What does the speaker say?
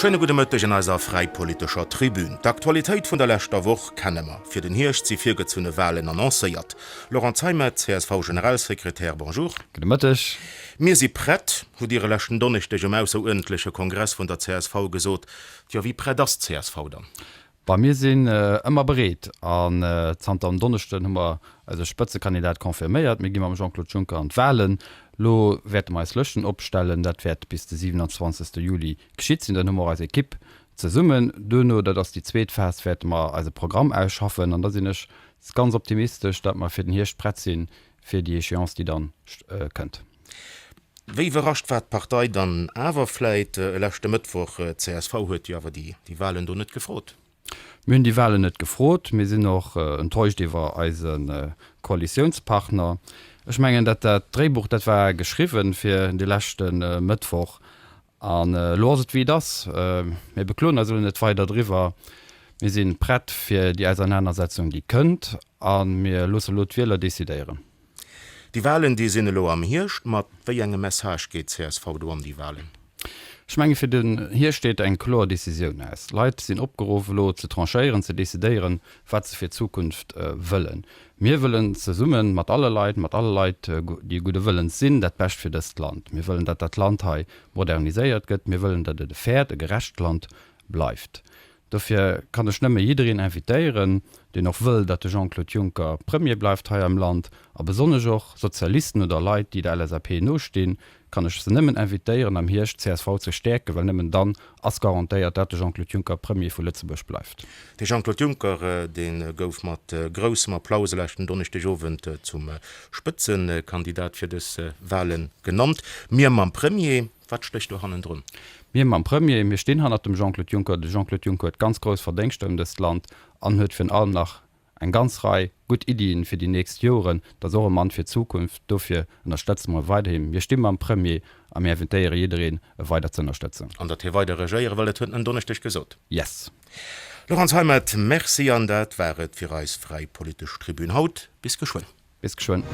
Schéine gudde Mëtteg an eiser fräipolitescher Tribün. D'Aktualitéit vun der leschter Woch kenne mer. Fir den Hierscht si virgezunne Walen annoncéiert. Laurent Zeimet, CSV-Generalsekretär, bonjour. Gudde Mëtteg. Mir si prett, hutt Dir e leschten Donneschdeg um ausseruerdentleche Kongress vun der csv gesot. Tjo, wéi prett ass d'CSV dann? Bah, mir sinn ëmmer bereet an zanter en Donneschden hu mer eise Spëtzekandidat confirméiert. Mir gi mam Jean-Claude Juncker an d'Wahlen. Lo wäerte mer eis Lëschten opstellen. Dat wäert bis de 27. Juli geschitt sinn. Dann hu mer och eis Ekipp zesummen. Duerno, dat ass déi zweet Phas, wäerte mer eise Programm ausschaffen an da sinn ech ganz optimistesch, datt mer fir den Hierscht prett sinn fir déi Échéance, déi dann kënnt. Wéi iwwerrascht war d'Partei dann awer vläit e leschte Mëttwoch? Csv huet jo awer déi Wahlen do net gefrot. Mir hunn déi Wahlen net gefrot. Mir sinn och enttäuscht iwwer eise Koalitiounspartner. Ech mengen, dat dat Dréibuch, dat war geschriwwen fir de leschte Mëttwoch. An elo ass et wéi et ass. Mir bekloen eis elo net weider driwwer. Mir si prett fir déi Ausernanersetzung, déi kënnt. A mir loosse elo d'Wieler decidéieren. Déi Wahlen, déi sinn elo am Hierscht. Mat wéi engem Message geet csv do an déi Wahlen? Ech menge fir den Hierscht steet eng kloer Decisioun aus. D'Leit sinn opgeruff elo ze tranchéieren, ze decidéieren, wat se fir d'Zukunft wëllen. Mir wëllen zesumme mat alle Leit, mat alle Leit, déi gudde Wëllens sinn, dat Bescht fir dëst Land. Mir wëllen, datt dat Land hei moderniséiert gëtt. Mir wëllen, datt et e fairt, e gerecht Land bleift. Dofir kann ech nëmme jiddereen invitéieren, deen och wëll, datt de Jean-Claude Juncker Premier bleift hei am Land, a besonnesch och Sozialisten oder Leit, déi der LSAP nostinn, kann ech se nëmmen invitéieren, am Hierscht d'CSV ze stäerken, well nëmmen dann ass garantéiert, dat de Jean-Claude Juncker Premier vu Lëtzebuerg bleift. De Jean-Claude Juncker, dee gouf mat groussem Applaus e leschten Donneschdegowend zum Spëtzekandidat fir dës Wale genannt. Mir mam Premier. Wat stécht do hannendrun? Mir mam Premier, mir stinn hannert dem Jean-Claude Juncker. De Jean-Claude Juncker huet ganz grouss Verdéngschter ëm dëst Land an huet virun allem nach eng ganz Rei gutt Iddien fir déi nächst Joren. Dat ass och e Mann fir d'Zukunft. Dofir ënnerstëtze mer e weiderhin. Mir sti mam Premier a mir invitéiere jiddereen, e weider ze ënnerstëtzen. An datt hie weider regéiere wëll, dat huet en en Donneschdeg gesot. Yes. Laurence Heimet, Merci. An dat war et fir eis fräi politesch Tribün haut. Bis geschwënn. Bis geschwënn.